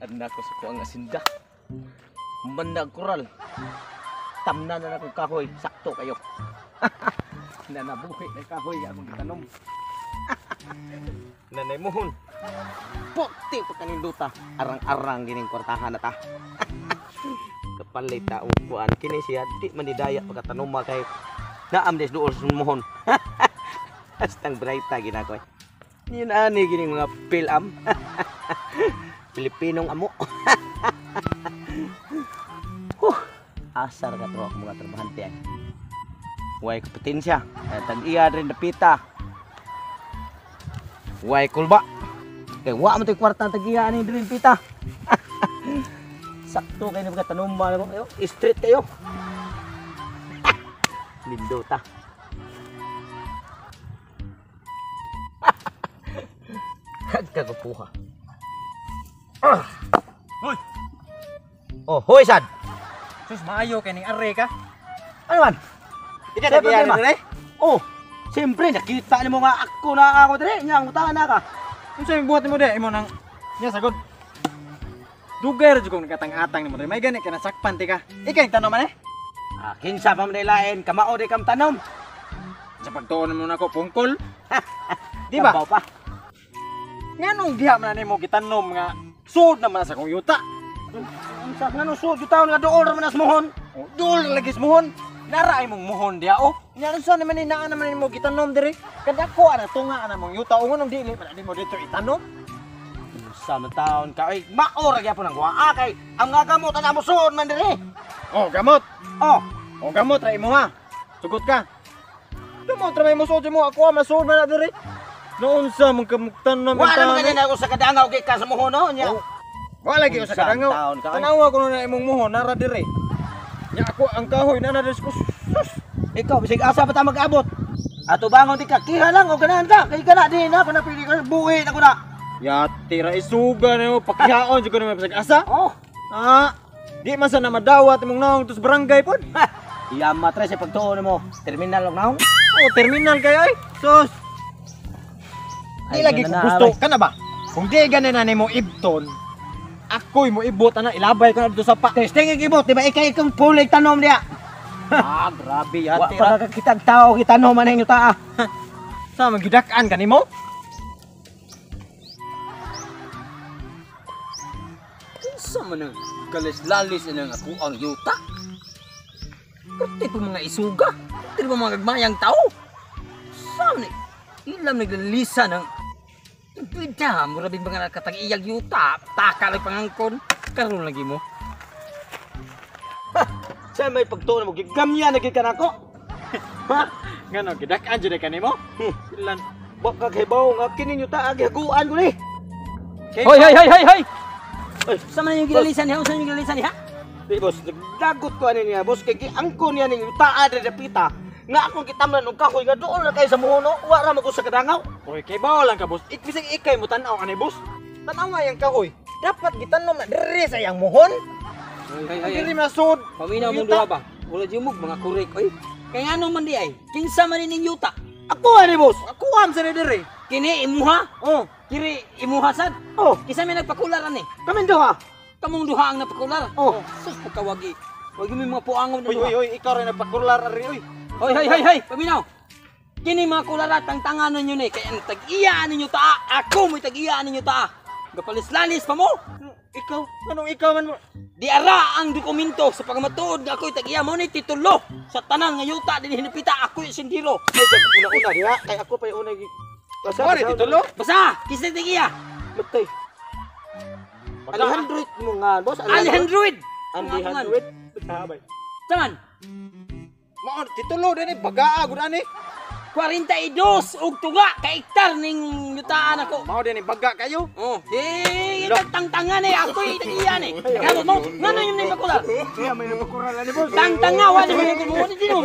Adna ko sa kuang asinda. Mandag koral. Tamna na akong kahoy, sakto kayo. Nanabuhi ng kahoy akong gitanom. Nanay muhon. Puti pa kaninduta. Arang-arang gining kwartahan na ta. Kapalit ta og kuan kini siya di man didaya pagkatanom kay naam des duol sa muhon. Hastang brighta ginakoy. Yun ani gining mga pilam. Pilipinong amo. Huh, asar ka to ako mga trabahante ay. Way kompetensya. Tag-iya rin napita. Way kulba. Kay wa man to'y kwarta ang tag-iya ani rin pita. Sakto kayo mga tanom ba kayo? Street kayo. Lindota. Kagapuha. Hoy! Oh, hoy sad. Sus, maayo kay ning array ka. Ano man? Ika na problema. dire. Oh, siyempre nakita nimo nga ako na ako dire, nya ang utangan na ka. Unsa imong buhat nimo dire? Imo nang nya sagod. Dugay ra jud kong nagkatang-atang nimo dire. May gani ka nasakpan ti ka. Ika yung tanom man eh. Ah, kinsa pa man lain, kamao di kam tanom. Sa pagtuon mo nako pungkol. Di ba? Kabaw pa. Nganong diha man nimo gitanom nga suod naman sa kong yuta? Unsa nga no sud taon nga duol ra man as muhon. Oh, duol lagi sa muhon. Nara ay mong muhon diha oh. Nya unsa naman ni naa naman nimo gitanom dire? Kadako ana tunga ana mong yuta o nganong dili man nimo dito itanom? Unsa man taon ka ay mao ra gyapon ang waa kay ang nga gamot ana mo suod man dire. Oh, gamot. Oh, O gamot ra imo ha. Sugot ka. Tumot ra may musuod mo ako masuod man na dire. Noon sa mong kamuktan na wa ra man gani ako sa kadangaw kay ka sa muhon no nya. Oh. Wa lagi ko sa Unsa ang kadangaw. taon ka, ay? Tanawa ko na imong muhon nara dire. Nya ako ang kahoy na na dire ko. Sus. Ikaw bisig asa pa ta mag-abot. Ato bangon di ka kiha lang o ganahan ka kay kana din na ako na pili ka buhi na ko na. Yati ra isuga nimo pakihaon jud ko nimo bisag asa. Oh, Ah, di man sa na madawat imong naong tos barangay pod. yama tres sa pagtuon nimo. Terminal og naong. Oh, terminal kay ay. Sus. Di Ay, lagi ko na, gusto ay. kana ba? Kung di gani na nimo ibton, ako'y mo ibot ana ilabay ko na dito sa pa. Testing ang ibot, di ba ikay ikong pulig tanom diya. Ah, grabe Wa yati pa ra. kakitag tao gitanom man inyo taa. Sa magidak-an kanimo? Unsa man ang galis-lalis na ang ako ang yuta? Pati pa mga isuga, pati pa mga gagmayang tao. Sa ni ilam naglalisa ng bida, mura bin mga nakatag-iyag yuta, taka lang pangangkon, karon lagi mo. Sa may pagtuon mo gigamya na gid ka nako. Ha? Ngano gidak-an jud kanimo? Ilan? Wa ka kahibaw nga kini nyo taa gihaguan ko ni. Hoy, hoy, hoy, hoy, hoy! Ay, Sa man yung ginalisan niya? Unsa yung ginalisan niya? Di boss, nagdagot ko ani niya boss kay giangkon niya ning taa diri dapita. Nga akong gitamlan og kahoy nga doon ra kay sa muhono, wa ra man ko sa kadangaw. Oy, kay bawal lang ka boss. Ikbisag ikay mo tan-aw ani boss. Tan-aw nga yang kahoy. Dapat gitanom na diri sa iyang muhon. Hoy, hoy, Diri masud. Paminaw mong duha ba? Wala jud mo mga kurek oy. Kay ngano man di ay? Kinsa man ni yuta? Ako ani boss. Ako am sa ni diri. Kini imuha? Oh, Kiri imuha sad? Oh, Kinsa may nagpakular ani? kami duha. Kamong duha ang napakular. Oh. Sus pagkawagi. Wag mo mga puangon na oy duha. oy oy, ikaw rin nagpakurlar ari oy. Hoy, hoy, hoy, hoy, paminaw. Kini mga kulara tangtanganon ninyo ni kay ang tag-iya ninyo taa, ako mo'y tag-iya ninyo taa. Gapalislalis pa mo. Ikaw, anong ikaw man mo? Di ara ang dokumento sa pagmatuod nga ako'y tag-iya mo ni titulo sa tanan nga yuta dinhi hinapita ako'y sindiro. Ay, sa una-una diha kay ako pa yung una gi. Basta Ore titulo? Basta, kinsa tag-iya? Matay. Alejandro mo nga boss. Alejandroid. Alejandro. Sabay. Taman, Mao titulo dinhi bagaa gud ani. 42 og tunga ka hektar ning yutaan ako. Mao dinhi baga kayo. Oh, eh, tangtangan eh, ako'y tag-iya ni. Kaya mo, ngano yung nagpakular? Siya may napakural ani boss. Tangtanga, wala mo yung kumuha, hindi mo.